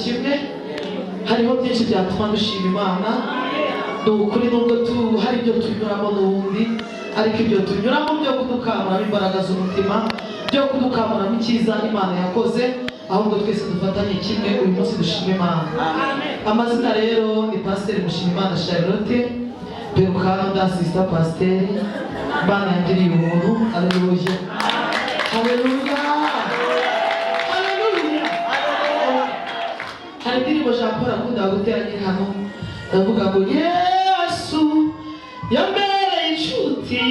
Ishimwe. Hariho byinshi byatuma dushima Imana. Ni ukuri, nubwo hari ibyo tunyuramo n'ubundi, ariko ibyo tunyuramo byo kudukamuramo imbaraga z'umutima, byo kudukamuramo icyiza Imana yakoze. Ahubwo twese dufatanye kimwe uyu munsi dushima Imana. Amazina rero ni Pasiteri Mushimimana Charlotte Perukano, d'assistant pasiteri. Imana yangiriye ubuntu. Aleluya, aleluya, aleluya! Hari indirimbo Jean Paul akunda gutera nkiri hano, ndavuga ngo Yesu yambereye inshuti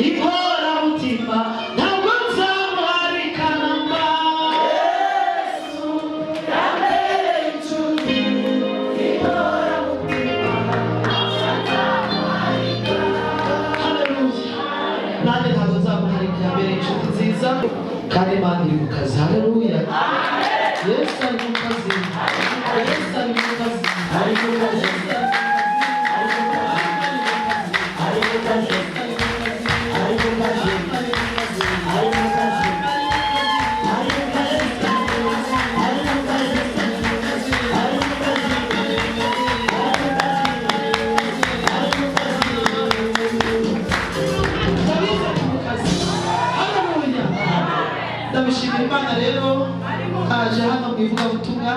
inkoramutima, ntabwo nzamuharikana mba. Yesu yambereye inshuti inkoramutima. Haleluya! Nanjye ntabwo nzamuharika, yambereye inshuti nziza kandi Imana iri mu kazi. Haleluya! Yesu ari mu kazi, Yesu ari mu kazi, Ari mu kazi. Ari mu kazi. Ari mu kazi. Ari mu kazi. Ari mu kazi. Ari mu kazi. Ari mu kazi. Ari mu kazi. Ndabizi ari mu kazi. Haleluya! Ndabishimira Imana rero, aje hano mu ivugabutumwa.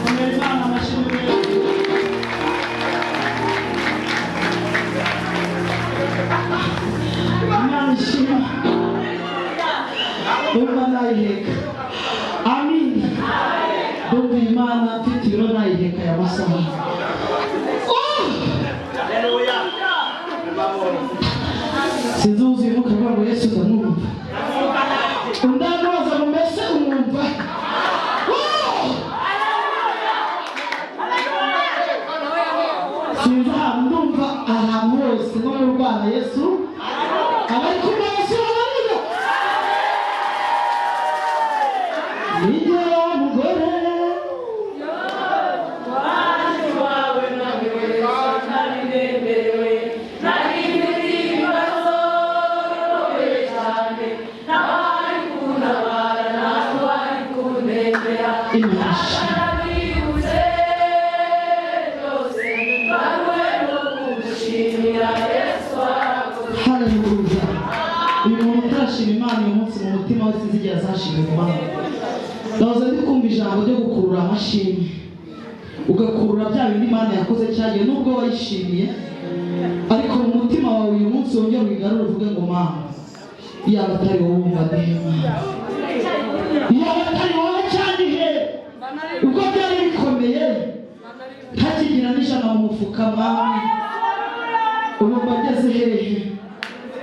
Komera Imana amashyi menshi. Imana ishima. Ndumva nayiheka. Amin. Ndumva Imana mfite ibiro nayiheka aya masaha. Oh! Sinzi wuzuye umwuka avuga ngo Yesu ndamwumva, undi aramubaza ngo mbese umwumva? Oh! Sinzi ahantu ndumva, ahantu hose no mu Rwanda Yesu abari kumva. Yesu, haleluya! Nijye wa mugore. Wawe nari nemerewe, nari mfite ibibazo bikomeye cyane, ntawari kuntabara, ntawari kundengera. Imana ishimwe. Narabibutse byose, baruwe no kugushimira. Yesu warakoze. Haleluya! Uyu muntu utarashima Imana uyu munsi mu mutima we, sinzigera azashima Imana. Ndahoze ndi kumva ijambo ryo gukurura amashimwe, ugakurura bya bindi Imana yakoze cyagiye, nubwo wayishimiye, ariko mu mutima wawe uyu munsi wongere ubigarure, uvuge ngo Mama, yaba atari wowe wumva ndihema, yaba atari wowe cyagihe ubwo byari bikomeye ntakigira n'ijana mu mufuka, mami, ubu mba ngeze hehe?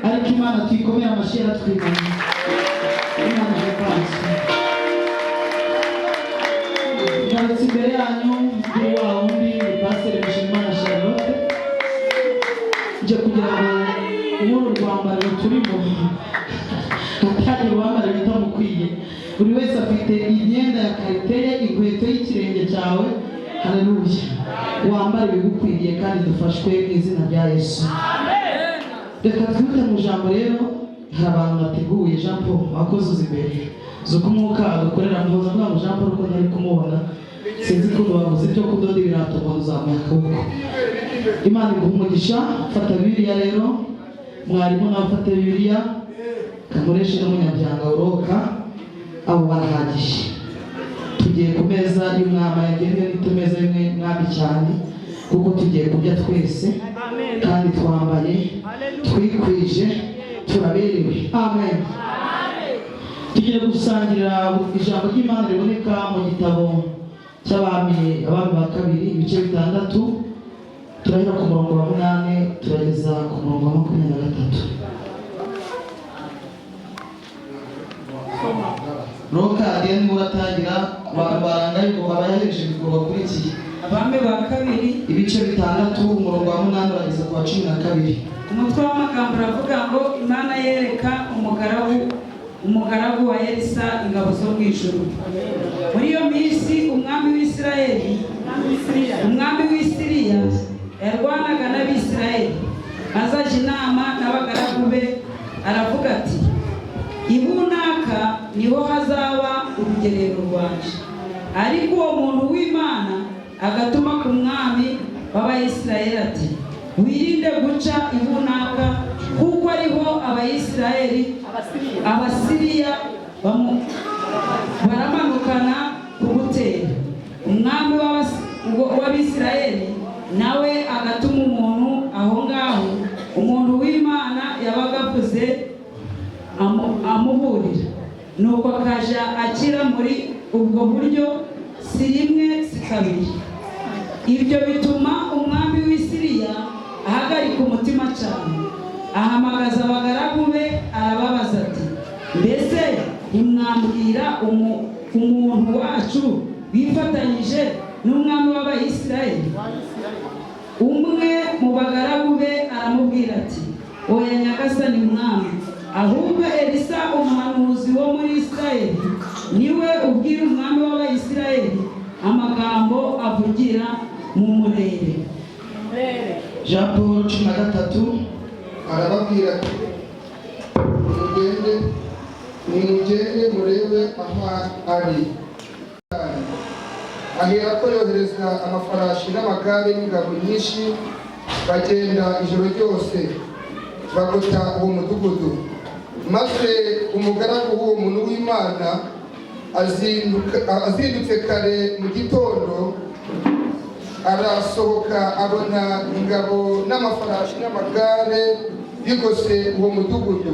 Ariko Imana tuyikomere amashyi, yaratwimanye. Imana ihimbaze. Ngarutse imbere yanyu ndi wa wundi, ni Pasiteri Mushimimana Charlotte, nje kugira ngo muri uru Inkweto y'ikirenge cyawe. Haleluya! Wambare ibigukwiriye kandi dufashwe mu izina rya Yesu. Reka twihute mu ijambo rero. Hari abantu bateguye. Jean Paul, wakoze uza imbere zuko umwuka adukorera. Muhoza avuga ngo Jean Paul ko ntari kumubona, sinzi ukuntu bavuze ibyo kudoda ibirato ngo uzamuye akaboko. Imana iguha umugisha. Fata Bibiliya rero, mwarimu nawe ufate Bibiliya, kamureshe n'umunyabyanga uroka. Abo barahagije. Tugiye ku meza y'umwami. Yagenewe nito meza y'umwami cyane, kuko tugiye kurya twese kandi twambaye twikwije, turaberewe. Amen. Tugiye gusangira ijambo ry'Imana riboneka mu gitabo cy'Abami, Abami ba Kabiri, ibice 6. Turahera ku murongo wa 8, turageza ku murongo wa 23. Roka adiye niba uratangira, abantu barangaye ngo abayahereje mikoro bakurikiye. Abami ba Kabiri, ibice 6, umurongo wa 8 urageza ku wa 12. Umutwe w'amagambo uravuga ngo: "Imana yereka umugaragu wa Elisa ingabo zo mu ijuru." Muri iyo minsi umwami w'Isiriya yarwanaga n'Abisirayeli, maze ajya inama n'abagaragu be, aravuga ati: "Ibunaka niho hazaba urugerero rwanje." Ariko uwo muntu w'Imana agatuma ku mwami w'Abayisirayeli ati: "Wirinde guca ibunaka, kuko ariho Abayisirayeli Abasiriya baramanukana kugutera." Umwami w'Abisirayeli nawe agatuma umuntu aho ngaho umuntu w'Imana yabaga avuze, amuburira. Nuko akaja akira muri ubwo buryo, si rimwe si kabiri. Ibyo bituma umwami w'Isiriya ahagarika umutima cyane. Ahamagaza abagaragu be, arababaza ati: "Mbese ntimwambwira umuntu wacu wifatanyije n'umwami w'Abayisirayeli?" Umwe mu bagaragu be aramubwira ati: "Oya, nyagasani mwami, ahubwo Elisa umuhanuzi wo muri Isirayeli niwe ubwira umwami w'Abayisirayeli amagambo avugira mu murere." Jean Paul, 13. Arababwira ati: "Nimugende, nimugende murebe aho ari." Aherako yohereza amafarashi n'amagare n'ingabo nyinshi. Bagenda ijoro ryose, bagota uwo mudugudu. Maze umugaragu w'uwo muntu w'Imana azindutse kare mu gitondo, arasohoka, abona ingabo n'amafarashi n'amagare bigose uwo mudugudu.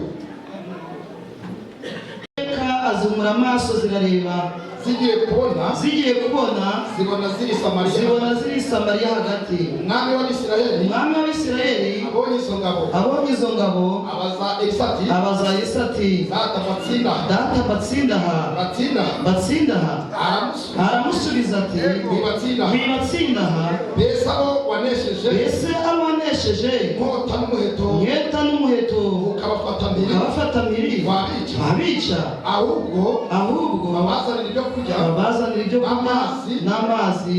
Azumura amaso, zirareba. Zigiye kubona, Zigiye kubona, zibona ziri Samariya. Zibona ziri Samariya hagati. Umwami w'Abisirayeli Umwami w'Abisirayeli abonye izo ngabo, abonye izo ngabo, abaza Elisa ati: abaza Yesu ati: "Data, mbatsinda?" "Data, mbatsinda aha?" "Batsinda?" "Batsinda aha?" Aramusubiza, Aramusubiza ati: "Wibatsinda." "Wibatsinda aha." "Mbese abo wanesheje "Mbese abo wanesheje inkota n'umuheto, inkota n'umuheto, ukabafata mpiri, ukabafata mpiri, wabica?" Wabica?" "Ahubwo "Ahubwo babazanira ibyo kurya babazanira ibyo kurya n'amazi, n'amazi,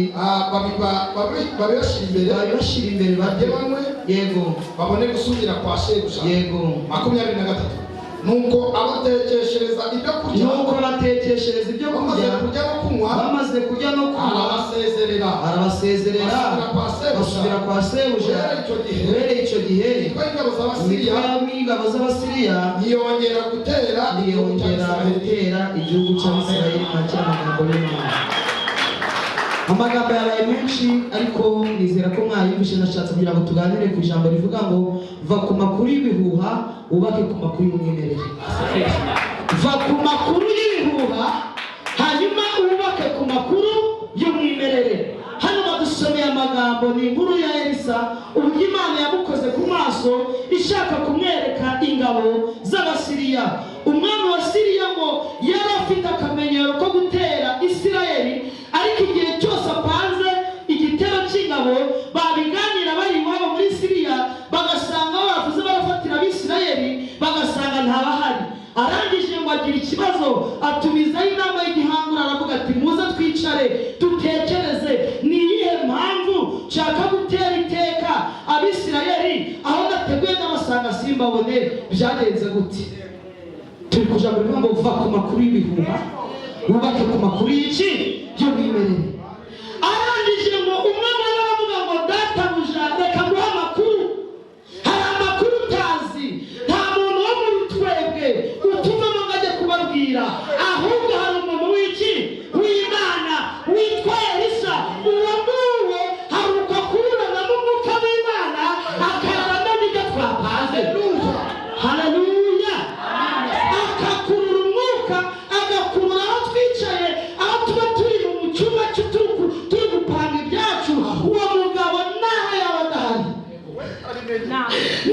babibashyira imbere, babibashyira imbere, barye, barye banywe, yego, babone gusubira kwa shebuja." Yego. 23. Nuko abatekeshereza ibyo kurya. Nuko batekeshereza ibyo Bamaze kurya. kurya no kunywa, Bamaze kurya no kunywa, arabasezerera, arabasezerera, basubira kwa sebuja. Basubira kwa sebuja. Uhereye icyo gihe, Uhereye icyo gihe, imitwe y'ingabo z'Abasiriya imitwe y'ingabo z'Abasiriya ntiyongera gutera igihugu cya ntiyongera Isirayeli. gutera igihugu cy'Abisirayeli. Mwakira amagambo y'Imana. Amagambo yabaye menshi, ariko nizera ko mwayumvise. Nashatse kugira ngo tuganire ku ijambo rivuga ngo: "Va ku makuru y'ibihuha, wubake ku makuru y'umwimerere." Va ku makuru y'ibihuha, hanyuma wubake ku makuru y'umwimerere. Hano badusomeye amagambo, ni inkuru ya Elisa, uburyo Imana yamukoze ku maso ishaka kumwereka ingabo z'Abasiriya. Umwami wa Siriya ngo yari afite akamenyero ko gutera Isirayeli, ariko igihe cyose apanze igitero cy'ingabo, babiganira bari iwabo muri Siriya, bagasanga aho bavuze barafatira Abisirayeli, bagasanga ntabahari. Arangije ngo agira ikibazo, atumizaho inama y'igihangura, aravuga ati: "Muze twicare." Twicare dutekereze, ni iyihe mpamvu nshaka gutera iteka Abisirayeli, aho nateguye n'abasanga simbabone? Byagenze gute? Turi kuja mu bivuga ngo va ku makuru y'ibihuha, wubake ku makuru y'iki? Y'umwimerere. Arangije ngo umwe muri bo aravuga ngo: "Databuja, reka nguhe amakuru. Hari amakuru utazi. Nta muntu wo muri twebwe utuvamo ngo ajye kubabwira, ahubwo hari umuntu w'iki? W'Imana witwa Elisa. Uwo nguwo haruka kuburanamo umwuka w'Imana, akarara amenya ibyo twapanze." Haleluya! Akakurura umwuka, agakurura aho twicaye, aho tuba turi mu cyumba turi gupanga ibyacu. Uwo mugabo naho yaba adahari,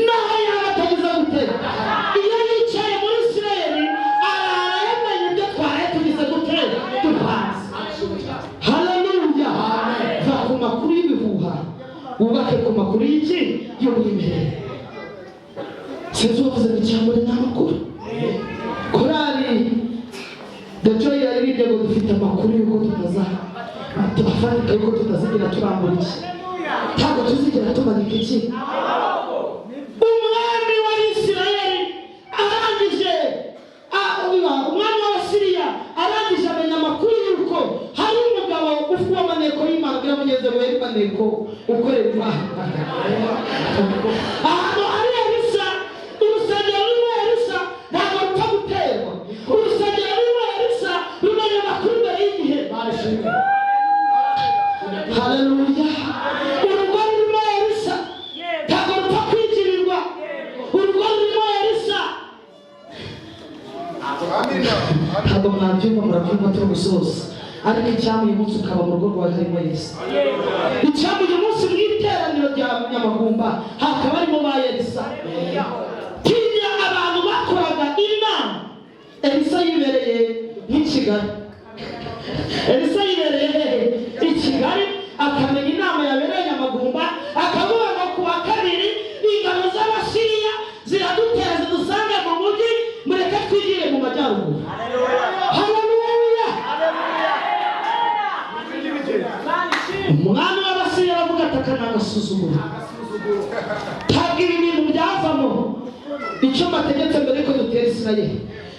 naho yaba atagize gute, iyo yicaye muri Isirayeli arara yamenye ibyo twaraye tugize gute? Dupanze. Haleluya! Va ku makuru y'ibihuha, wubake ku makuru y'iki? Y'umwimerere. Sinzi uwavuze ngo icyambere ni amakuru. Korali The Joy yaririmbye ngo dufite amakuru y'uko tutaza afatika, yuko tutazigera turambura iki? Ntabwo tuzigera tumanika iki? Umwami wa Isirayeli arangije, umwami w'Abasiriya arangije amenya amakuru y'uko hari umugabo ufite amaneko y'Imana. Bwira mugenzi wawe, maneko ukorera Imana. Ahantu hari Elisa, urusengero rurimo Elisa ntabwo rupfa guterwa. Urusengero rurimo Elisa rumenya amakuru mbere y'igihe. Haleluya! Urugo rurimo Elisa ntabwo rupfa kwinjirirwa. Urugo rurimo Elisa. Amina. Ntabwo mwabyumva, murabyumva turi gusoza. Ariko icyampa uyu munsi ukaba mu rugo rwawe harimo Yesu. Icyampa uyu munsi mu iteraniro rya Nyamagumba hakaba harimo ba Elisa. Tinya abantu bakoraga inama Elisa yibereye nk'i Kigali. Elisa yibereye hehe? I Kigali. Akamenya inama yabereye Nyamagumba, akavuga ngo ku wa kabiri ingabo z'Abasiriya ziradutera, zidusanga mu mujyi, mureke twigire mu majyaruguru. Haleluya! Umwami w'Abasiriya aravuga ati: "Aka ni agasuzuguro, ntabwo ibi bintu byavamo. Icyo mbategetse, mbere yuko dutera Isirayeli,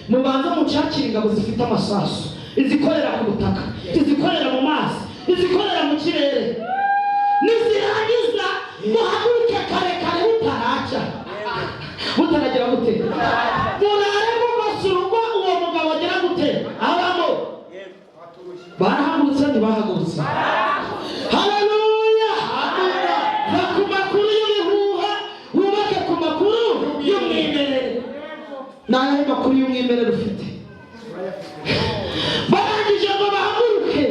mubanza mucakire ingabo zifite amasasu, izikorera ku butaka, izikorera mu mazi, izikorera mu kirere. Nizirangiza muhaguruke kare kare butaracya, butaragira gute? Murare mugose urugo uwo mugabo agira gute? Abamo." Barahagurutse? Ntibahagurutse? Haleluya! Va ku makuru y'ibihuha, wubake ku makuru y'umwimerere. Ni ayahe makuru y'umwimerere ufite? Barangije ngo bahaguruke,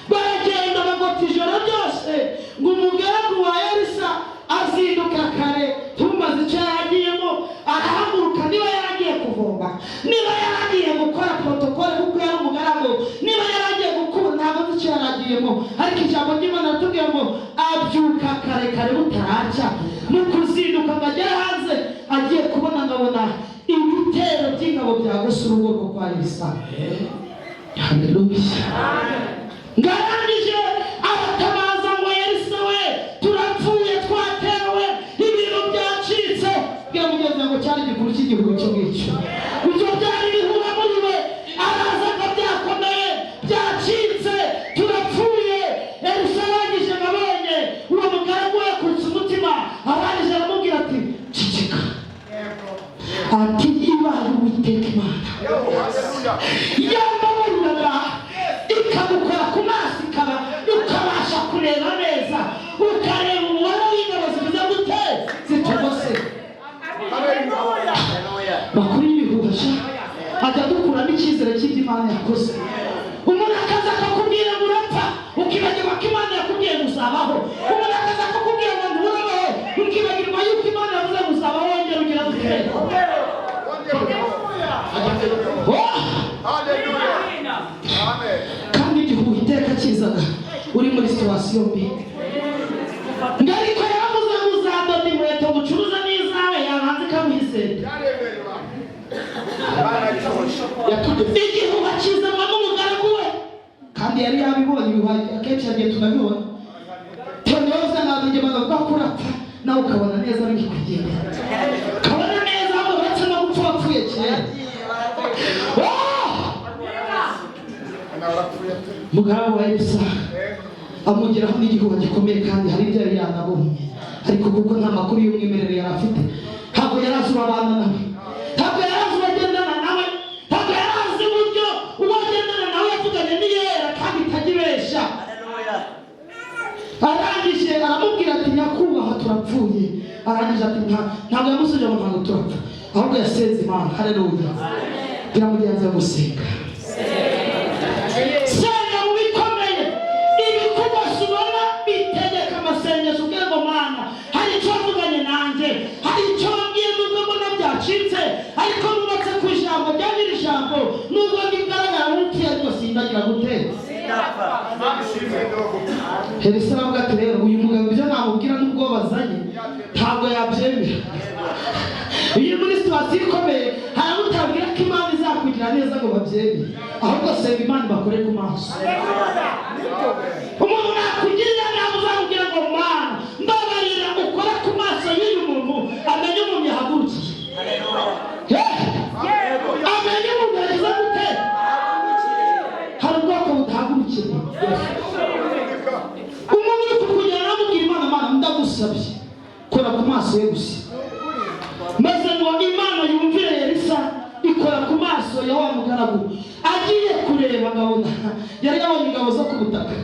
baragenda, bagota ijoro ryose. Ngo umugaragu wa Elisa azinduka kare, tumubaze icyo yaragiyemo. Arahaguruka, niba yaragiye kuvoma, niba yaragiye gukora protocole kuko yari umugaragu, niba yaragiye gukura, ntabwo nzi icyo yaragiyemo. Ariko ijambo ry'Imana ratubwiye ngo abyuka kare kare butaracya. Mu kuzinduka ngo agere hanze, agiye kubona ngabona ibitero by'ingabo byagose urugo rwo kwa Elisa. Haleluya! Ngarangije aratabaza ngo: "Elisa we, turapfuye, twatewe, ibintu byacitse." Bwira mugenzi ngo cyari igikuru cy'igihugu cyo ngicyo. Ibyo byari ibihuha muri we. Araza ngo byakomeye, byacitse, turapfuye. Elisa arangije ngo abonye uwo mugaragu we yakutse umutima, arangije aramubwira ati: "Ceceka." Ati: "Ibaye Uwiteka Imana yambabariraga ikagukora ku maso, ikaba ukabasha kureba neza, ukareba umubare w'ingabo zivuze gute zitugose." Makuru y'ibihuha sha ajya dukuramo icyizere cy'ibyo Imana yakoze. Umuntu akaza akakubwira ngo urapfa, ukibagirwa ko Imana yakubwiye ngo uzabaho. Umuntu akaza akakubwira ngo nturabaho, ukibagirwa yuko Imana yavuze ngo uzabaho, wongera ugira gute? Oh! Kandi igihe Uwiteka kizaga uri muri situation mbi, ngo ariko yaravuze ngo uzadoda inkweto gucuruza n'izawe, yabanza ikamuhiseta. Igihuha kizanwa n'umugaragu we. Kandi Kandi yari yabibonye ibihuha, akenshi yagiye tunabibona. Tonoza ntabwo bavuga ko urapfa, nawe ukabona neza biri kugenda, ukabona neza ahubwo uretse no gupfa wapfuye kera. Mugabo wa Elisa amugeraho n'igihuha gikomeye, kandi hari ibyo yari yanabonye, ariko kuko nta makuru y'umwimerere yari afite, ntabwo yari azi uwabana nawe, ntabwo yari azi uwagendana nawe, ntabwo yari azi uburyo uwagendana nawe yavuganye n'iyera kandi itajya. Arangije aramubwira ati nyakubahwa turapfuye. Arangije ati ntabwo yamusubije ngo ntabwo turapfa, ahubwo yasenze Imana. Haleluya. Biramugenza gusenga. Senga mu bikomeye, ibikubose ubona bitegeka amasengesho. Ubwira ngo Mana, hari icyo wavuganye nanjye, hari icyo wambwiye, nubwo mbona byacitse, ariko nubatse ku ijambo rya nyiri ijambo, nubwo bigaragara nk'upfuye ariko sindagira gute. Elisa aravuga ati rero uyu mugabo ibyo namubwira nubwo bazanye ntabwo yabyemera. Iyo muri situation ikomeye hari abo utabwira ko Imana izakugira neza ngo babyemere, ahubwo senga Imana bakore ku maso. Umuntu nakugirira nabi uzamubwira ngo Mana mbabarira, ukore ku maso y'uyu muntu, amenye umuntu yahagurukiye, amenye umuntu yagize gute. Hari ubwoko budahagurukirwa. Umuntu uri kukugera namubwira Imana, Mana ndagusabye kora ku maso ye gusa, maze ngo Imana yumvire Elisa ikora ku maso ya wa mugaragu. Agiye kureba ngabona yari yabonye ingabo zo ku butaka,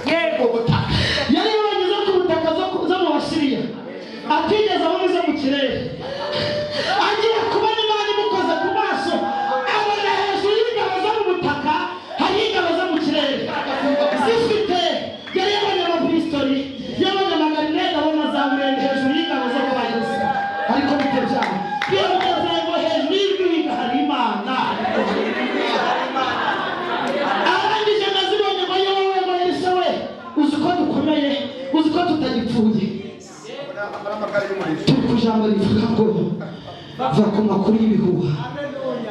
yari yabonye zo ku butaka zo mu Basiriya, atigeze abona izo mu kirere. Agiye kubona Imana imukoze ku maso, abona hejuru y'ingabo zo mu butaka hari ingabo zo mu kirere zifite. Yari yabonye amapistori, yabonye amagarinete, abona za burende hejuru y'ingabo zo kwa Elisa. Ariko bite byabo biramugeze ngo hejuru y'ibwiga hari Imana. Arangije ndazibonye ngo yewe ngo Elisa we, uzi ko dukomeye, uzi ko tutagipfuye. Turi ku ijambo rivuga ngo va ku makuru y'ibihuha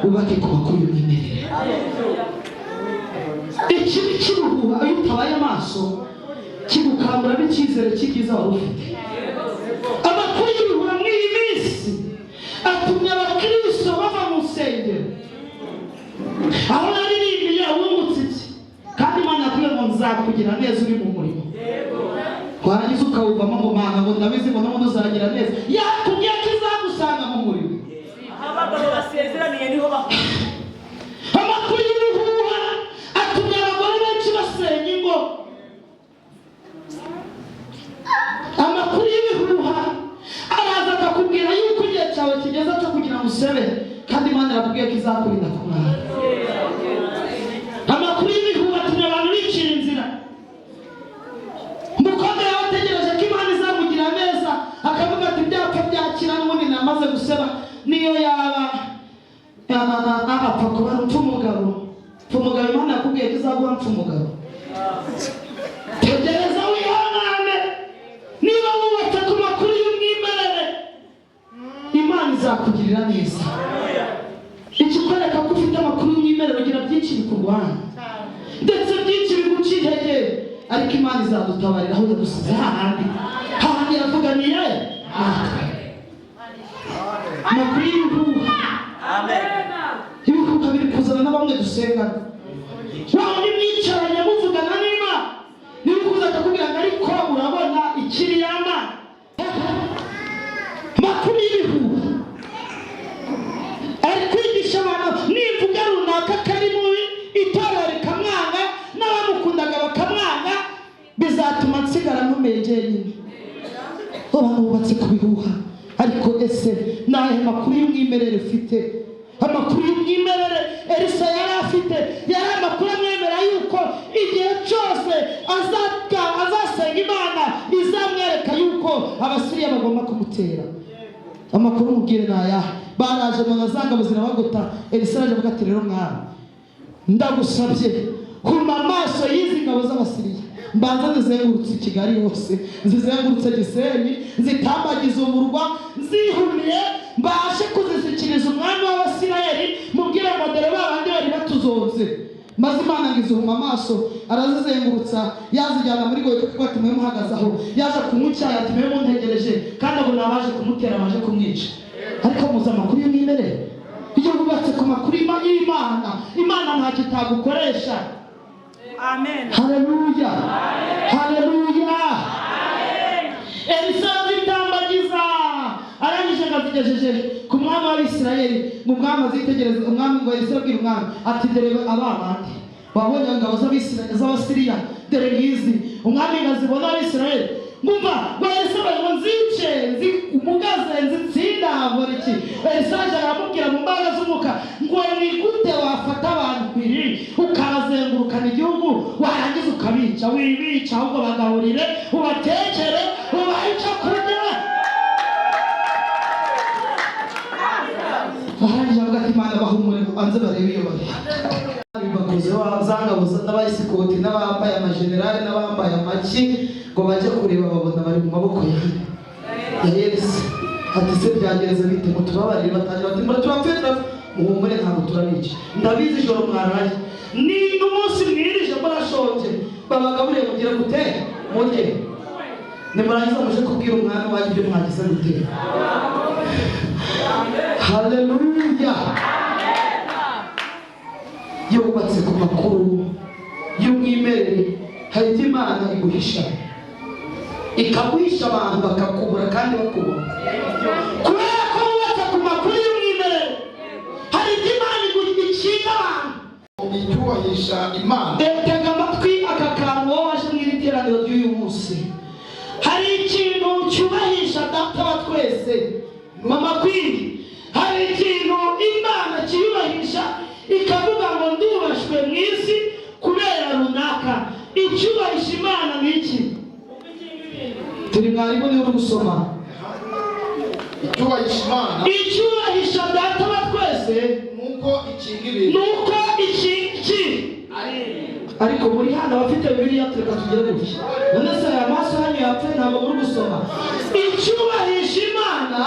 wubake ku makuru y'umwimerere. Ikibi cy'ibihuha iyo utabaye amaso kigukanguramo icyizere cy'ibyiza wari ufite. Amakuru y'ibihuha muri iyi minsi atumye abakristo bava mu nsengero aho naririmbiye wungutse iki, kandi Imana yakubwiye ngo nzakugira neza uri mu murimo, warangiza ukawuvamo ngo Mana ngo ndabizi ngo n'ubundi uzagira neza. Yakubwiye ko izagusanga mu murimo. Abagabo basezeraniye niho bakora. Amakuru y'ibihuha atumye abagore benshi basenya ingo. Amakuru y'ibihuha araza akakubwira yuko igihe cyawe kigeze cyo kugira ngo usebe, kandi Imana irakubwiye ko izakurinda ku mwana. Amakuru y'ibihuha atumye abantu bicira inzira. Umukobwa yaba ategereje ko Imana izamugira neza, akavuga ati byapfa byakira n'ubundi namaze guseba, niyo yaba apfa kuba mpfa umugabo. Mpfa umugabo, Imana yakubwiye ko izaguha mpfa umugabo. Tegereza wihangane, niba wubatse ku makuru y'umwimerere Imana izakugirira neza. Ikikwereka ko ufite amakuru y'umwimerere, ugira byinshi bikurwanya ndetse byinshi biguca intege, ariko Imana izadutabarira aho yadusize hahandi hahandi yavuganiye natwe. Amakuru y'ibihuha, ibihuha biri kuzana na bamwe dusengana, waba uri mwicaranye muvugana n'Imana, niba ukuze akakubwira ngo ariko urabona ikiriyama. Amakuru y'ibihuha ari kwigisha abantu nimvuga runaka kari mubi, itorero rikamwanga n'abamukundaga bakamwanga, bizatuma nsigara nkomeye jyenyine. Abantu bubatse ku bihuha, ariko ese ni ayahe makuru y'umwimerere ufite? Amakuru y'umwimerere Elisa yari afite yari amakuru amwemera yuko igihe cyose azasenga Imana izamwereka yuko Abasiriya bagomba kumutera. Amakuru mubwire ni ayahe? Baraje mu zangabo zirabagota. Elisa araje avuga ati rero mwana, ndagusabye huma amaso y'izi ngabo z'Abasiriya, mbanza nzizengurutse Kigali yose, nzizengurutse Gisenyi, nzitambagize umurwa, nzihumiye mbashe kuzishyikiriza umwami w'Abasirayeli, mubwire ngo dore ba bandi bari batuzonze. Maze Imana ngo izuhuma amaso, arazizengurutsa, yazijyana muri goyiko, kuko ati: "Mwe muhagaze aho." Yaje kunywa icyayi, ati: "Mwe muntegereje." Kandi abona abaje kumutera, baje kumwica. Ariko muzi amakuru y'umwimerere? Iyo wubatse ku makuru y'Imana, Imana ntacyo itagukoresha. Amen. Haleluya, haleluya! Elisa azitambagiza, arangije ngo azigejeje ku mwami w'Abisirayeli, ngo umwami azitegereze. Umwami ngo, Elisa abwira umwami ati: "Dore aba bandi wabonye, ingabo z'Abasiriya, dore ngizi." Umwami ngo azibone Abisirayeli, ngumva ngo Elisa ngo: "Nzice, nzimugaze, nzitsinda, nkora iki?" Elisa aje aramubwira mu mbaraga z'umwuka ngo: "Ni gute wafata abantu mpiri ukabazengurukana igihugu, warangiza ukabica? Wibica, ahubwo bagaburire, ubatekere, ubahe icyo kurya." Arangije avuga ati: "Imana bahumure, banze barebe iyo bari." Bakoze za ngabo n'abayisikoti n'abambaye amajenerali n'abambaye amaki ngo bajye kureba, babona bari mu maboko ya Elisa. Ati: "Se byagereze bite? Ngo tubabarire." Batangira bati: "Mura turapfuye, turapfuye." "Muhumure, ntabwo turabica. Ndabizi ijoro mwaraye, ni n'umunsi mwirije, murashonje. Babagaburiye, mugire gute? Murye. Nimurangiza muje kubwira umwami wanyu ibyo mwagize gute." Haleluya! Iyo wubatse ku makuru y'umwimerere, hari ibyo Imana iguhisha, ikaguhisha abantu bakakubura kandi bakubona. Kubera ko wubatse ku makuru y'umwimerere, hari ibyo Imana ikinga abantu. Icyubahisha Imana. Tega amatwi aka kantu, wowe waje mu iri teraniro ry'uyu munsi. Hari ikintu cyubahisha Data wa twese. Mama kwiri, hari ikintu Imana kiyubahisha, ikavuga ngo: "Ndubashwe mu isi kubera runaka." Icyubahisha Imana ni iki? Turi mwarimu niwe uri gusoma. Icyubahisha Imana Icyubahisha Data wa twese nuko ikinga ibintu. Nuko iki iki ariko muri hano abafite Bibiliya, tureka tugere gutya. None se aya maso yanyu yapfuye, ntabwo muri gusoma? Icyubahisha Imana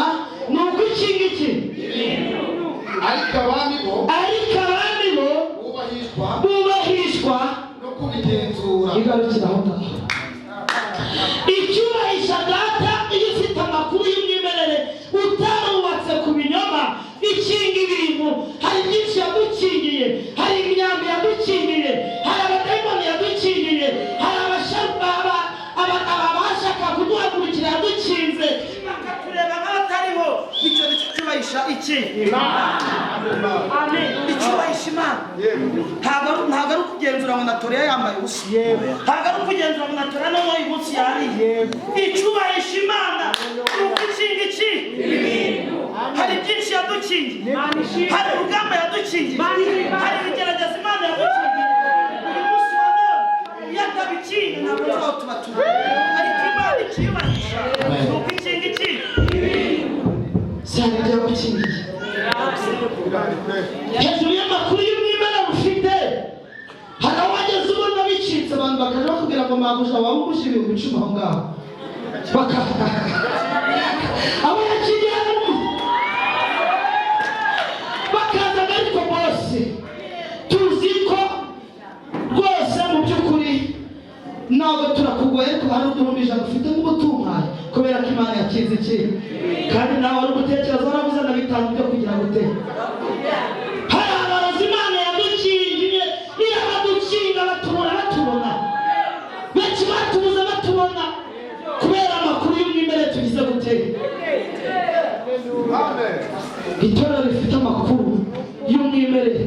ni uko iki ngiki. Ariko abami bo Ariko abami bo bubahishwa bubahishwa no kubigenzura. Igarukira aho ngaho. Icyubahisha Data, iyo ufite amakuru y'umwimerere, utarubatse ku binyoma, ikinga ibintu. Hari byinshi yadukingiye, hari imyambi yadukingiye, hari abadayimoni yadukingiye, hari abashaka kuduhagurukira yadukinze, Bakatureba nk'abatariho. Icyo nicyo cyubahisha iki? Amen. Icyubahisha Imana ntabwo ari ukugenzura ngo natoriya yambaye ubusa, ntabwo ari ukugenzura ngo natoriya noneho uyu munsi yariye. Icyubahisha Imana ni uko ikinga iki. Hari byinshi yadukingiye, hari urugamba yadukingiye, hari ibigeragezo Imana yadukingiye. Uyu munsi wa none iyo atabikinga, ntabwo tubaho tuba turi. Ariko Imana ikiyubahisha ni uko ikinga iki. Cyane byagukingiye. Hejuru y'amakuru y'umwimerere ufite, hari aho wageze ubona bicitse, abantu bakaja bakubwira ngo: "Mabuja, waba ugusha 10,000 aho ngaho." Baka abo yakingiye bakazaga. "Ariko bose tuzi ko rwose mu by'ukuri ntabwo turakugoye, ariko hari 100,000 ufite nk'ubutungaye." Kubera ko Imana yakinze iki. Kandi nawe wari gutekereza warabuze na 5 byo kugira ngo ute. Hari abarozi Imana yadukingiye, irabadukinga, batubona batubona. Benshi batubuze batubona kubera amakuru y'umwimerere tugize gute. Itorero rifite amakuru y'umwimerere,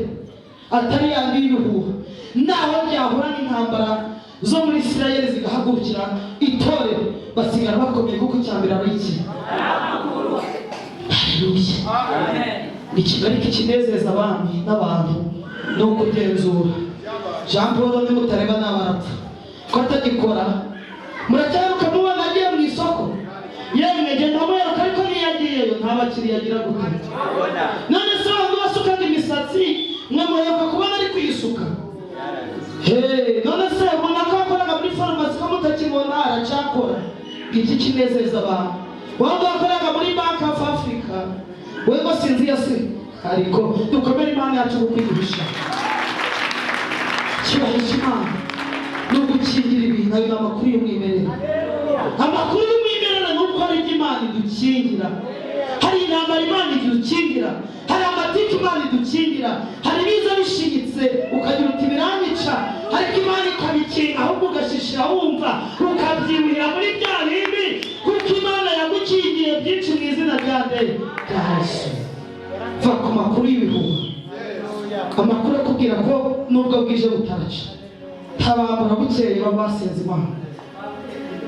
atari yandi y'ibihuha, naho ryahura n'intambara zo muri Isirayeli zigahagurukira itorero, basigara bakomeye, kuko icya mbere ari iki? Haleluya! Ikintu ariko ikinezeza abami n'abantu ni ukugenzura. Jean Paul nimutareba nawe arapfa ko atagikora. Muracyaruka mubona agiye mu isoko? Yemwe, genda muheruka, ariko niyo agiyeyo nta bakiriya agira gute. None se abantu basukaga imisatsi, mwe muheruka kubona ari kuyisuka? Hey, none se ubona ko yakoraga muri farumasi, ko mutakibona aracakora? Iki kinezeza abantu. Waba wakoraga muri Bank of Africa, we ngo sinzi yase. Ariko dukomere Imana yacu kukwigisha. Cyubahisha Imana no gukingira ibintu. Ayo ni amakuru y'umwimerere. Amakuru y'umwimerere ni uko hari ibyo Imana idukingira, hari intambara Imana idukingira, hari amatike Imana idukingira, hari ibiza bishingitse ukagira uti biranyica, ariko Imana ikabikinga, ahubwo ugashishira wumva ukabyibuhira muri bya bindi, kuko Imana yagukingiye byinshi mu izina rya nde? Rya Yesu. Va ku makuru y'ibihuha, amakuru akubwira ko nubwo bwije butaraca tabambura, bukeye baba basenze Imana,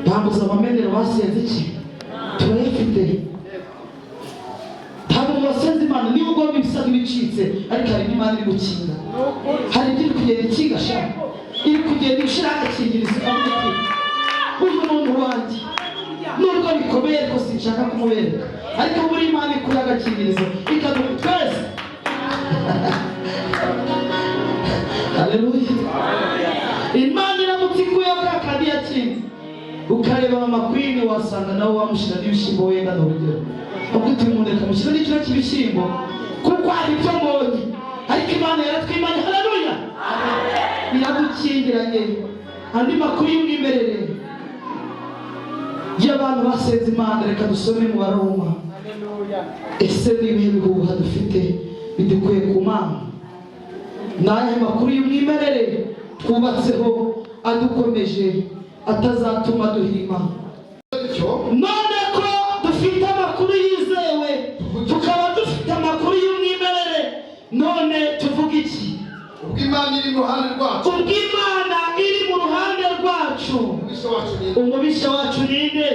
bambuza amamenero, basenze iki? Turayafite. Ntabwo basenze Imana. Niba ugomba ibisa nk'ibicitse, ariko hari Imana iri gukinga, hari ibyo iri kugenda ikinga sha, iri kugenda ishyiraho agakingirizo, ikavuga iti uyu muntu wanjye nubwo bikomeye ariko sinshaka kumubereka, ariko muri Imana ikura agakingirizo ikaduha twese. Haleluya! Imana iramutse ikuyeho ka kandi yakinze, ukareba mama Queen, wasanga nawe wamushyira n'ibishyimbo wenda, ni urugero, ubwo uti umuntu reka mushyira n'ikiro cy'ibishyimbo kuko hari ibyo mbonye. Ariko Imana yaratwimanye. Haleluya! Iradukingiranye. Andi makuru y'umwimerere y'abantu basenze Imana, reka dusome mu Baroma. Ese ni ibihe bihuha dufite bidukuye ku Mana? Ni ayahe makuru y'umwimerere twubatseho adukomeje, atazatuma duhirima? Bityo None ko dufite amakuru yizewe, tukaba dufite amakuru y'umwimerere, none tuvuga iki? Ubwo Imana iri mu ruhande rwacu, Ubwo Imana iri mu ruhande rwacu, umubisha wacu ni nde? Umubisha wacu ni nde?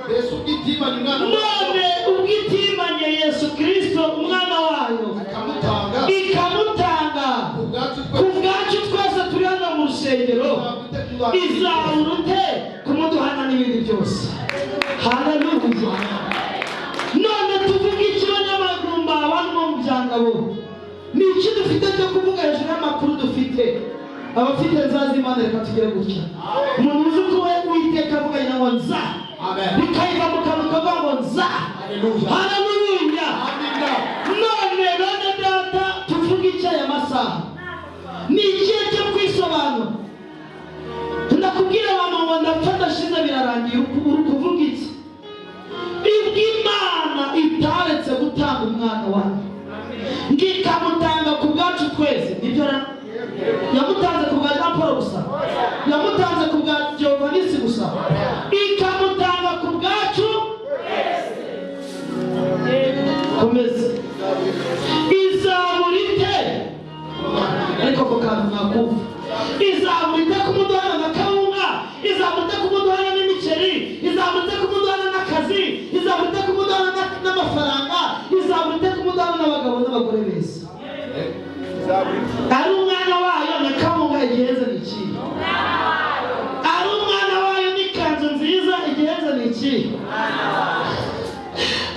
Mbese ubwo itimanye umwana None ubwo itimanye Yesu Kirisito umwana wayo, ikamutanga ikamutanga ku bwacu ku twese, bwacu twese turi hano mu rusengero, izabura ute kumuduhana n'ibindi byose? Haleluya! None tuvuge iki, banyamagumba, abantu bo mu Byangabo? Ni iki dufite cyo kuvuga hejuru y'amakuru dufite? Abafite nzazi Imana, reka tugere gutya. Umuntu uzi ko we Uwiteka avuganye ngo nza, Amen. bikayiva mu kanwa kavuga ngo nza. Haleluya. Haleluya! Amina. None bene data, tuvuge iki aya masaha? Ni ikihe cyo kwisobanura? Ndakubwira abantu ngo ndapfa ndashize, birarangiye, uri kuvuga iki? Ibwo Imana itaretse gutanga umwana wayo ngo ikamutanga ku bwacu twese, nibyo ra? Yamutanze ku bwa Jean Paul gusa? Yamutanze ku bwa Giovanisi gusa? Ikamutanga ku bwacu. Komeza. Izabura ite? Ariko ako kantu mwakumva, izabura ite kumuduhana na kawunga? Izabura ite kumuduhana n'imiceri? Izabura ite kumuduhana n'akazi? Izabura ite kumuduhana n'amafaranga? Izabura ite kumuduhana n'abagabo n'abagore beza? Ari umwana wayo na kawunga, igiheze ni ikihe? Ari umwana wayo n'ikanzu nziza, igiheze ni ikihe?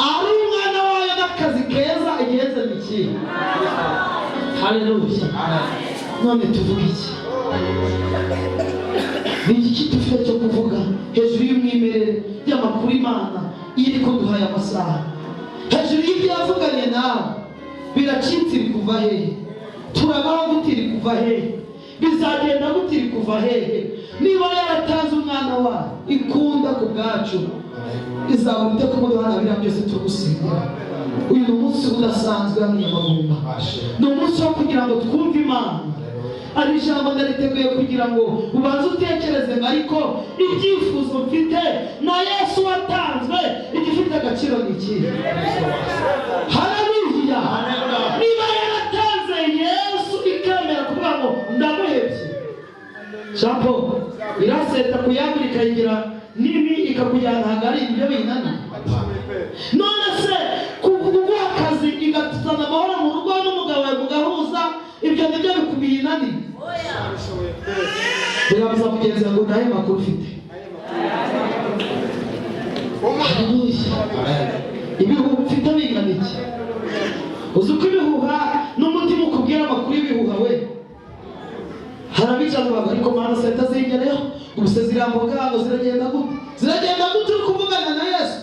Ari umwana wayo n'akazi keza, igiheze ni ikihe? Haleluya! None tuvuga iki? Ni iki dufite cyo kuvuga hejuru y'umwimerere y'amakuru Imana iri kuduhaye amasaha, hejuru y'ibyo yavuganye nawe? Biracitse, iri kuva hehe? Turabaho gute? Iri kuva hehe? Bizagenda gute? Iri kuva hehe? Niba yaratanze umwana wayo ikunda ku bwacu, izabura ite kumuduhana biriya byose turi gusengera? Uyu ni umunsi udasanzwe hano i Nyamagumba, ni umunsi wo kugira ngo twumve Imana. Ari ijambo ndariteguye kugira ngo ubanze utekereze ngo ariko ibyifuzo mfite na Yesu watanzwe, igifite agaciro ni ikihe? Haleluya! Niba yaratanze Yesu, ikemera kuvuga ngo ndamuhebye, Jean Paul, iraseta kuyagura ikayigira nini, ikakujyana hagari, ibyo binani. None se kuguha akazi, igatuzana amahoro mu rugo n'umugabo wawe mugahuza, ibyo nibyo bikubiye inani? Birabuza mugenzi wawe ngo nayo makuru ufite. Haleluya! Ibihuha ufite bingana iki? Uzi uko ibihuha n'umutima ukubwira amakuru y'ibihuha we? Hari abicara bavuga ariko Mana seta zingereho, ubu se zirambuka ngo ziragenda gute? Ziragenda gute uri kuvugana na Yesu?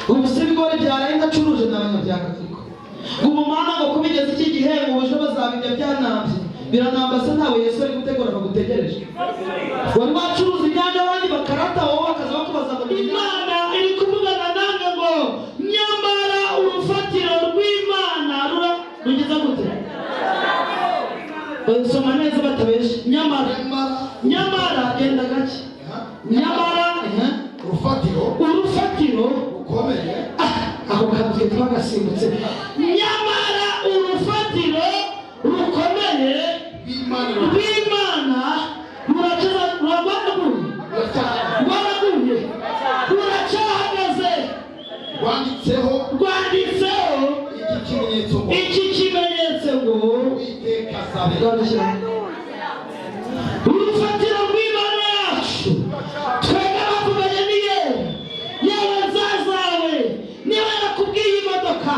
Ubu se ibigori byaraye ndacuruje n'abanyabyanga, ariko ubu Mana ngo kubigeza iki gihe, ngo ejo bazabirya byanambye. Biranambasa ntawe Yesu ari gutegura bagutegereje. Wari wacuruza imyanya abandi bakarata, wowe bakaza bakubaza ngo Imana iri kuvugana nange ngo nyamara urufatiro rw'Imana rura rugeze gute? Soma neza batabeshe. Nyamara, Nyamara. nyamara, genda gake. Nyamara Urufatiro urufatiro rukomeye. Ah, ako kantu twe twagasimbutse. Nyamara urufatiro rukomeye rw'Imana rw'Imana rurakiza, ruragwanaguye, rwaraguye, ruracyahagaze. Rwanditseho Rwanditseho iki kimenyetso ngo iki kimenyetso ngo Uwiteka azabe. Urufatiro rw'Imana yacu, twebwe bavuganye niye yewe nzazawe. Niba yarakubwiye imodoka,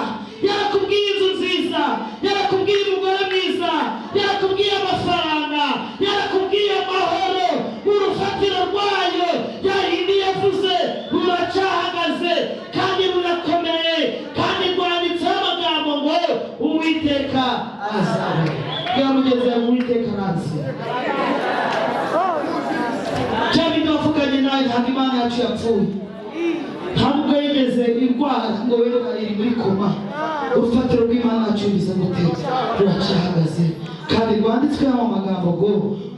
yarakubwiye inzu nziza, yarakubwiye umugore mwiza, yarakubwiye amafaranga, yarakubwiye amahoro, urufatiro rwayo yayindi yavuze ruracyahagaze kandi rurakomeye, kandi rwanditseho amagambo ngo Uwiteka azabe. Bwa mugenzi wawe, Uwiteka arazi. Cya bindi wavuganye nawe, ntabwo Imana yacu yapfuye, ntabwo yigeze irwara ngo wenda iri muri koma. Urufatiro rw'Imana yacu rubize gute? Ruracyahagaze kandi rwanditsweho amagambo ngo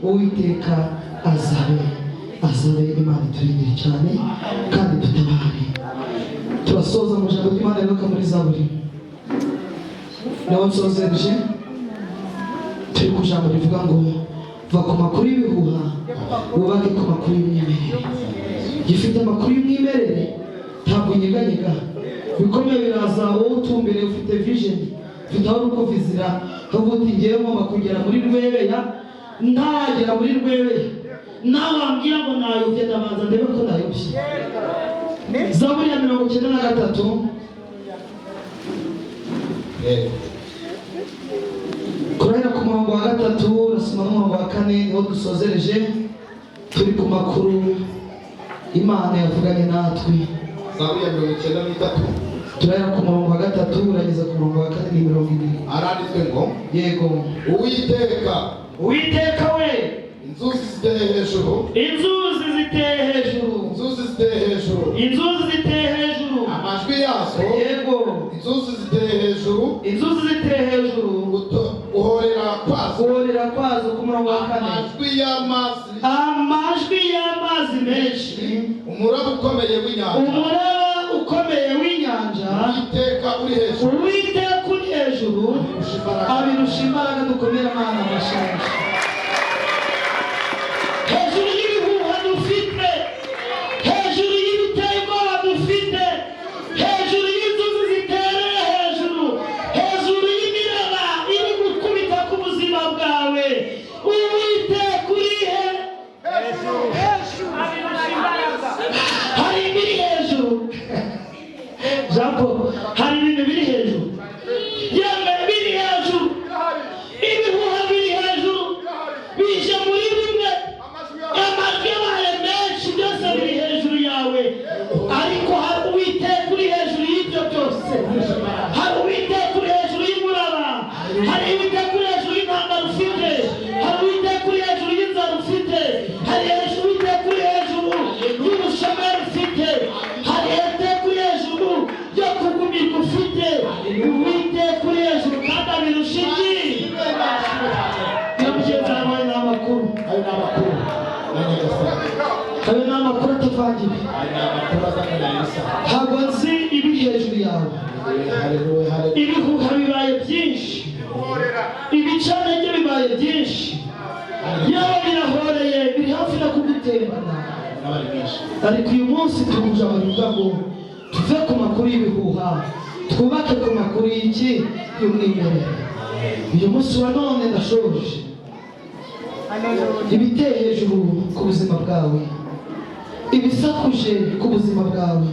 Uwiteka azabe, azabe. Imana iturengere cyane kandi dutabare. Turasoza mu ijambo ry'Imana rivuga muri Zaburi, nawe nsozereje. Turi ku ijambo rivuga ngo va ku makuru y'ibihuha, wubake ku makuru y'umwimerere. Gifite amakuru y'umwimerere, ntabwo unyeganyega. Bikomeye biraza, wowe utumbere, ufite vision, ufite aho uri kuvizira, ukavuga uti ngewe ngomba kugera muri Rwebeya. Ntaragera muri Rwebeya, nawe wambwira ngo nayobye, ndabanza ndebe ko nayobye. Zaburi ya 93. Yego. Kurahera ku murongo wa 3, urasoma n'umurongo wa 4, niho dusozereje. Turi ku makuru Imana yavuganye natwe. Zaburi ya 93. Turahera ku murongo wa 3, urageza ku murongo wa 4, ni 20. Aranditswe ngo Yego. Uwiteka, Uwiteka we, inzuzi ziteye hejuru, inzuzi ziteye hejuru, inzuzi ziteye hejuru, inzuzi ziteye hejuru, amajwi yazo, Yego. inzuzi ziteye hejuru, Inzuzi ziteye hejuru, guhorera kwazo, guhorera kwazo. Ku murongo wa 4. Amajwi y'amazi, amajwi y'amazi menshi, umuraba ukomeye w'inyanja, umuraba ukomeye w'inyanja, Uwiteka uri hejuru, Uwiteka uri hejuru abirusha imbaraga. Abirusha imbaraga. Dukomere Amana amashanyarazi. Hejuru y'ibihuha dufite, hejuru y'ibiteye ubwoba dufite, hejuru y'inzuzi zitereye hejuru, hejuru y'imiraba iri gukubita ku buzima bwawe, Uwiteka uri he? Hari ibiri hejuru, Jean Paul, hari ibintu biri hejuru, yemwe biri hejuru, ibihuha biri hejuru, bije muri bimwe, amajwi yabaye menshi, byose biri hejuru yawe, ariko hari Uwiteka uri hejuru y'ibyo byose. Hari Uwiteka uri hejuru y'umuraba, hari Uwiteka uri hejuru y'intambara ufite, hari Uwiteka uri hejuru y'inzara ufite, hari hejuru Uwiteka uri hejuru y'ubushomeri ufite, hari Uwiteka uri hejuru yo kugumirwa ufite. Uwiteka uri hejuru kandi abirusha iki? Iyo mugenzi wawe ni amakuru. Ayo ni amakuru ya Nyagasani. Ayo ni amakuru atavangiwe. Ayo ni amakuru azanye na Elisa. Ntabwo nzi ibiri hejuru yawe. Haleluya, haleluya. Ibihuha bibaye byinshi, ibicantege bibaye byinshi, yewe birahoreye, biri hafi no kugutembana. N'abari benshi. Ariko uyu munsi tuje abavuga ngo tuve ku makuru y'ibihuha, twubake ku makuru y'iki? Y'umwimerere. Uyu munsi wa none ndashoje. Ibiteye hejuru ku buzima bwawe, ibisakuje ku buzima bwawe,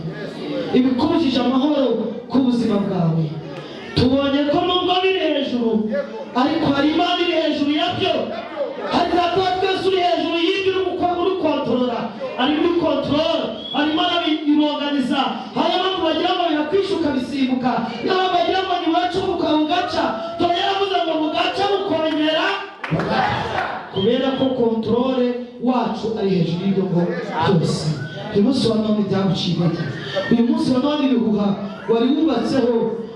ibikubujije amahoro ku buzima bwawe, tubonye ko nubwo biri hejuru, ariko hari Imana iri hejuru yabyo. Hari Data wa twese uri hejuru y'ibyo, uri gukora, uri kontorora, ari muri control, arimo arabironganiza. Hari abantu bagira ngo birakwisha ukabisimbuka, n'abandi bagira ngo ntiwaca ubuka bugaca. Dore yaravuze ngo bugaca bukongera. Wacu ari hejuru y'ibyo ngo byose. Uyu munsi wa none byaguciye intege, uyu munsi wa none ibihuha wari wubatseho,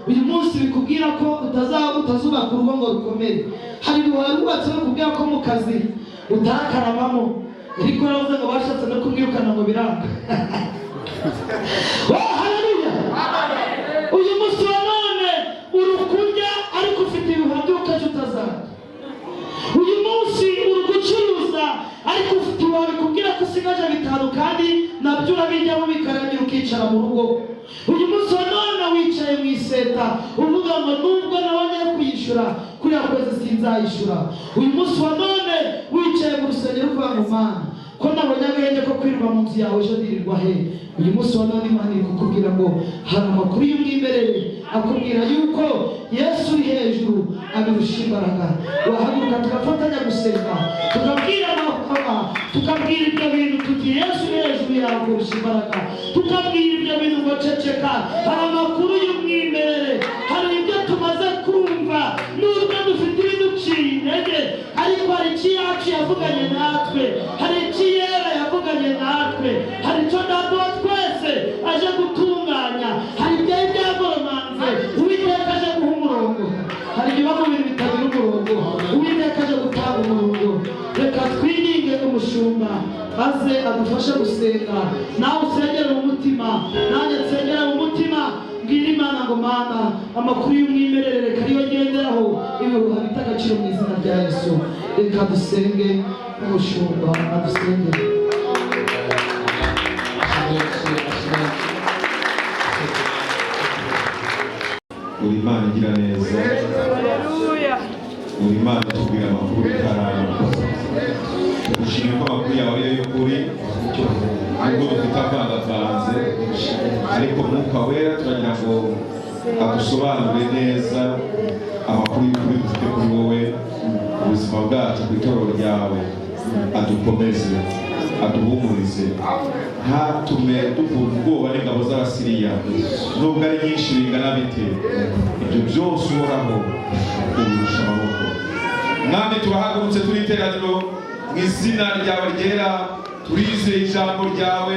uyu munsi bikubwira ko utazaba utazubaka urugo ngo rukomere. Hari ibihuha wari wubatseho bikubwira ko mu kazi utakaramamo, ariko yaravuze ngo bashatse no kumwirukana ngo biranga. Oh, haleluya! Uyu munsi wa none uri kurya ariko ufite ibihuha by'uko ejo utazarya. Uyu munsi uri gucuruza ariko ufite ibihuha bikubwira ko usigaje 5 kandi nabyo urabijyamo bikarangira ukicara mu rugo. Uyu munsi wa none wicaye mu iseta uvuga ngo nubwo nabonye kuyishyura kuriya kwezi sinzayishyura. Uyu munsi wa none wicaye mu rusengero uvuga ngo Mana, ko nabonye agahenge ko kwirirwa mu nzu yawe, ejo ndirirwa he? Uyu munsi wa none Imana iri kukubwira ngo hari amakuru y'umwimerere akubwira yuko Yesu uri hejuru abirusha imbaraga. Wahaguruka tugafatanya gusenga, tukabwira amahama, tukabwira ibyo bintu tuti Yesu uri hejuru yawe kurusha imbaraga, tukabwira ibyo bintu ngo ceceka, hari amakuru y'umwimerere, hari ibyo tumaze kumva nubwo dufite ibiduciye intege, ariko hari icyo iyacu yavuganye natwe, hari icyo Iyera yavuganye natwe, hari icyo Data wa twese aje gutunganya, hari ibyari byagoromanze Uwiteka aje guha umurongo, hari ibiba mu bintu bitagira umurongo Uwiteka aje gutanga umurongo. Reka twiringe umushumba maze adufashe gusenga. Nawe usengere mu mutima, nanjye nsengera mu mutima, mbwira Imana ngo Mana, amakuru y'umwimerere reka ariyo ngenderaho, ibihuha bita agaciro mu izina rya Yesu. Reka dusenge, umushumba adusengere. Uri Imana igira neza, uri Imana itubwira amakuru bitaraba. Tugushimira ko amakuru yawe ariyo y'ukuri, nubwo dufite avangavanze, ariko Mwuka Wera turagira ngo adusobanurire neza amakuru y'ukuri dufite kuri wowe, ubuzima bwacu ku itorero ryawe, adukomeze, aduhumurize, ntatume dukurwa ubwoba n'ingabo z'Abasiriya nubwo ari nyinshi bingana bite. Ibyo byose Uhoraho ubirusha amaboko. Mwami, turahagurutse turi iteraniro mu izina ryawe ryera, turizeye ijambo ryawe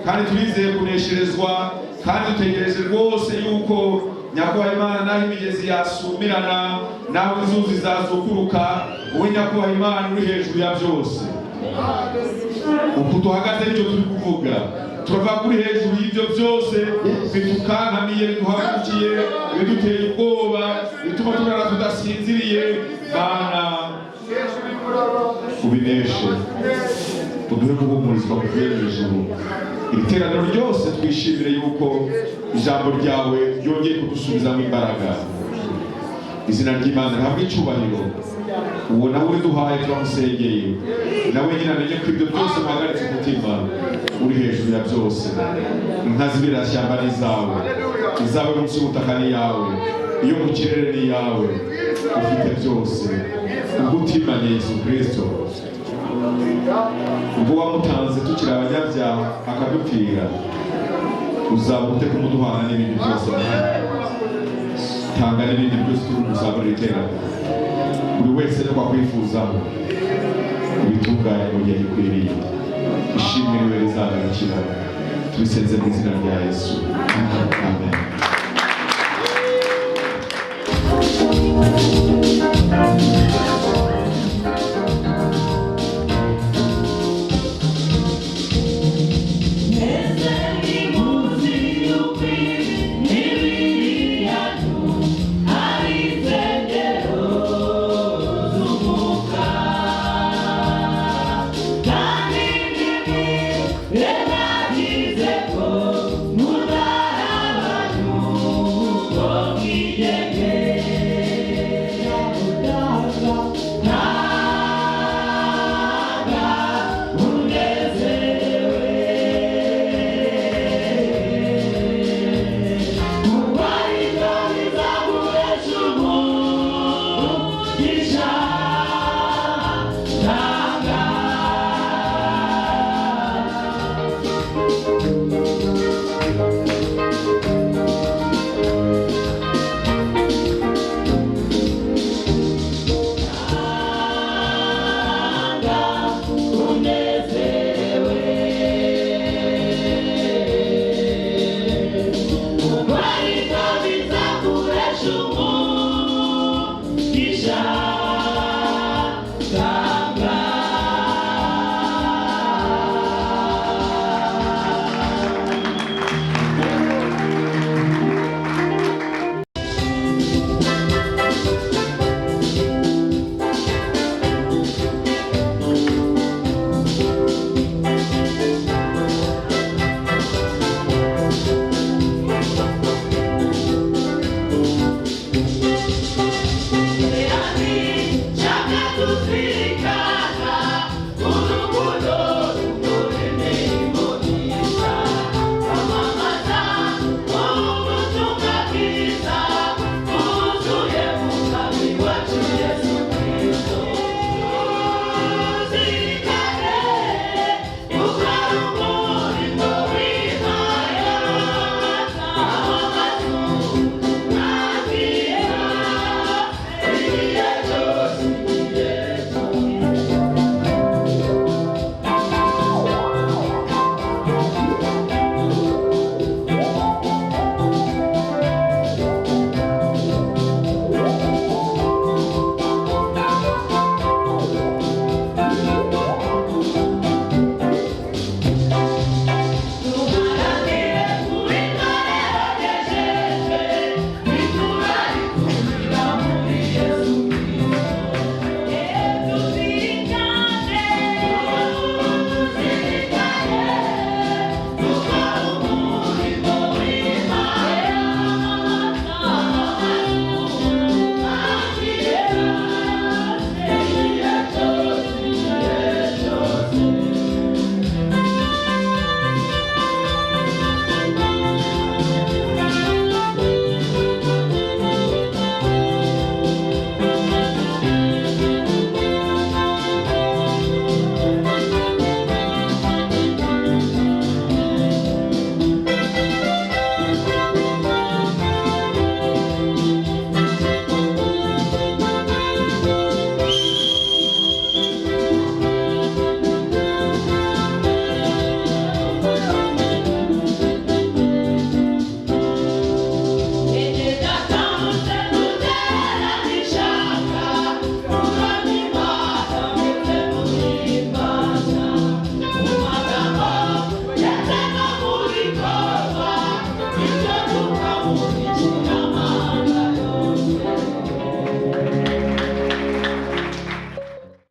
kandi turizeye kunesherezwa, kandi dutegereje rwose yuko Nyakubahwa Imana, naho imigezi yasumirana, naho inzuzi zazukuruka, wowe Nyakubahwa Imana uri hejuru ya byose. Uku duhagaze nicyo turi kuvuga, turava kuri hejuru y'ibyo byose bitukankamiye, biduhagurukiye, biduteye ubwoba, bituma turara tudasinziriye. Mana, ubineshe, uduhe guhumurizwa kuvuye mu ijuru. Iri teraniro ryose twishimire yuko ijambo ryawe ryongeye kudusubizamo imbaraga. Izina ry'Imana rihabwe icyubahiro. Uwo nawe uriduhaye turamusengeye, nawe nyine amenye ko ibyo byose muhagaritse umutima uri hejuru ya byose. Inka z'ibirashyamba ni izawe, izawe munsi y'ubutaka ni iyawe, iyo mu kirere ni iyawe, ufite byose. Ubwo utimanye Yesu Kristo, ubwo wamutanze tukiri abanyabyaha akadupfira, uzaba ute kumuduhana n'ibindi byose? Tanga n'ibindi byose turi kuzabona iteraniro, buri wese nuko akwifuzaho, ubitunganye mu gihe gikwiriye. Ishimwe niwe rizagarukira. Tubisenze mu izina rya Yesu, amen.